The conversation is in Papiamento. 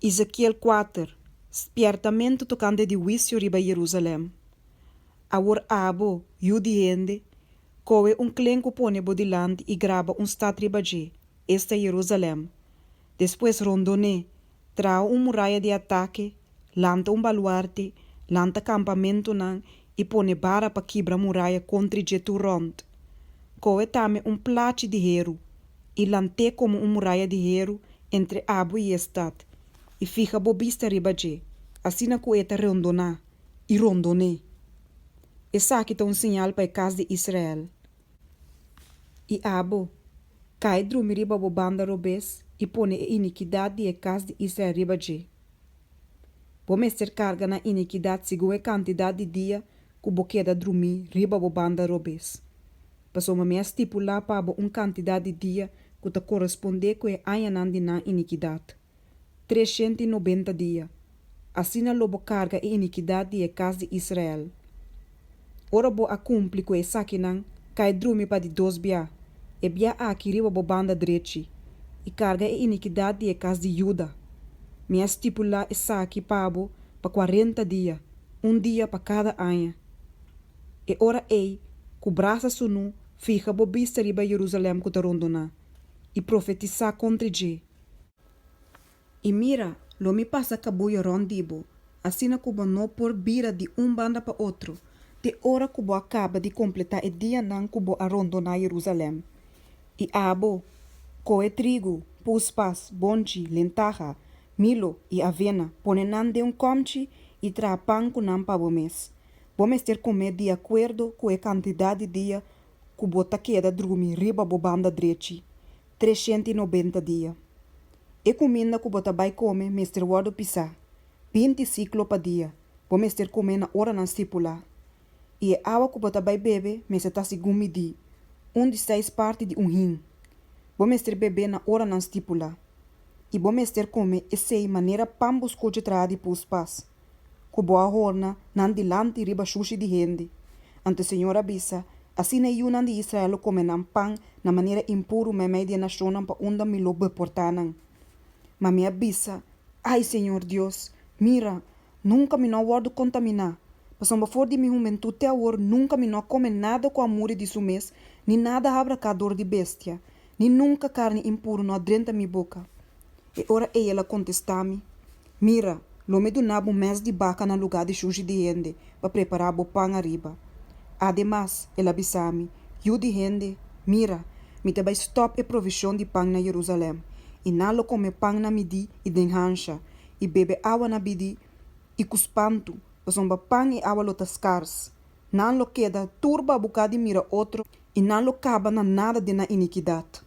Ezekiel kuater, Spièrtamentu tokante di huisio riba Yerusalèm. Awor abo, yu di hende, kohe un klenku pone bo dilanti i graba un stat riba dje, esta Yerusalèm. Despues rondon'é, traha un muraya di atake, lanta un baluarte, lanta kampamentunan i pone bara pa kibra muraya kontri dje tur rònt. Kohe tambe un plachi di heru i lant'é komo un muraya di heru entre abo i e stat, i fiha bo bista riba dje, asina ku e ta rondoná, i rondon'é. Esaki ta un señal pa e kas di Israel. I abo, kai drumi riba bo banda robes i pone e inikidat di e kas di Israel riba dje. Bo mester karga nan inikidat segun e kantidat di dia ku bo keda drumí riba bo banda robes. Pasobra mi a stipulá pa bo un kantidat di dia ku ta korespondé ku e añanan di nan inikidat, 390 dia. Asina lo bo karga e inikidat di e kas di Israel. Ora bo a kumpli ku esakinan, kai drumi pa di dos bia, e bia aki riba bo banda drechi, i karga e inikidat di e kas di Juda. Mi a stipulá esaki pa bo pa 40 dia, un dia pa kada aña. E ora ei, ku brasa sunú, fiha bo bista riba Jerusalèm ku ta rondoná, i profetisá kontra dje. I mira, lo mi pasa kabuya rònt di bo, asina ku bo no por bira di un banda pa otro, te ora ku bo a kaba di kompletá e dianan ku bo a rondoná Jerusalèm. I abo, kohe trigu, puspas, bonchi, lentaha, milo i avena, pone nan den un kòmchi i traha pan ku nan pa bo mes. Bo mester kom'é di akuerdo ku e kantidat di dia ku bo ta keda drumi riba bo banda drechi, 390 dia. E kuminda ku bo ta bai kome mester wòrdu pisá, 20 siklo pa dia, bo mester kom'é na oranan stipulá. I e awa ku bo ta bai bebe mester ta segun midí, un di seis parti di un hin. Bo mester beb'é na oranan stipulá. I bo mester kome esei manera pan buskuchi traha di puspas, ku bo a horna nan dilanti riba shushi di hende. Anto señor a bisa, Asina e yunan di Israel lo kome nan pan na manera impuru meimei di e nashonnan pa unda mi lo deportá nan. Ma mi a bisa, Ai, señor Dios! Mira, nunka mi no a wòrdu kontaminá, pasobra for di mi humentut te awor nunka mi no a kome nada ku a muri di su mes, ni nada habraká dor di bestia, ni nunka karni impuru no a drenta mi boka. E ora ei el a kontestá mi, Mira, lo mi duna bo mes di baka na lugá di shushi di hende pa prepará bo pan ariba. Ademas, el a bisa mi, Yu di hende, mira, mi ta bai stòp e provishon di pan na Jerusalèm, i nan lo kome pan na midí i den hansha, i bebe awa na bidí i ku spantu, pasobra pan i awa lo ta skars. Nan lo keda tur babuká di mira otro, i nan lo kaba na nada den nan inikidat.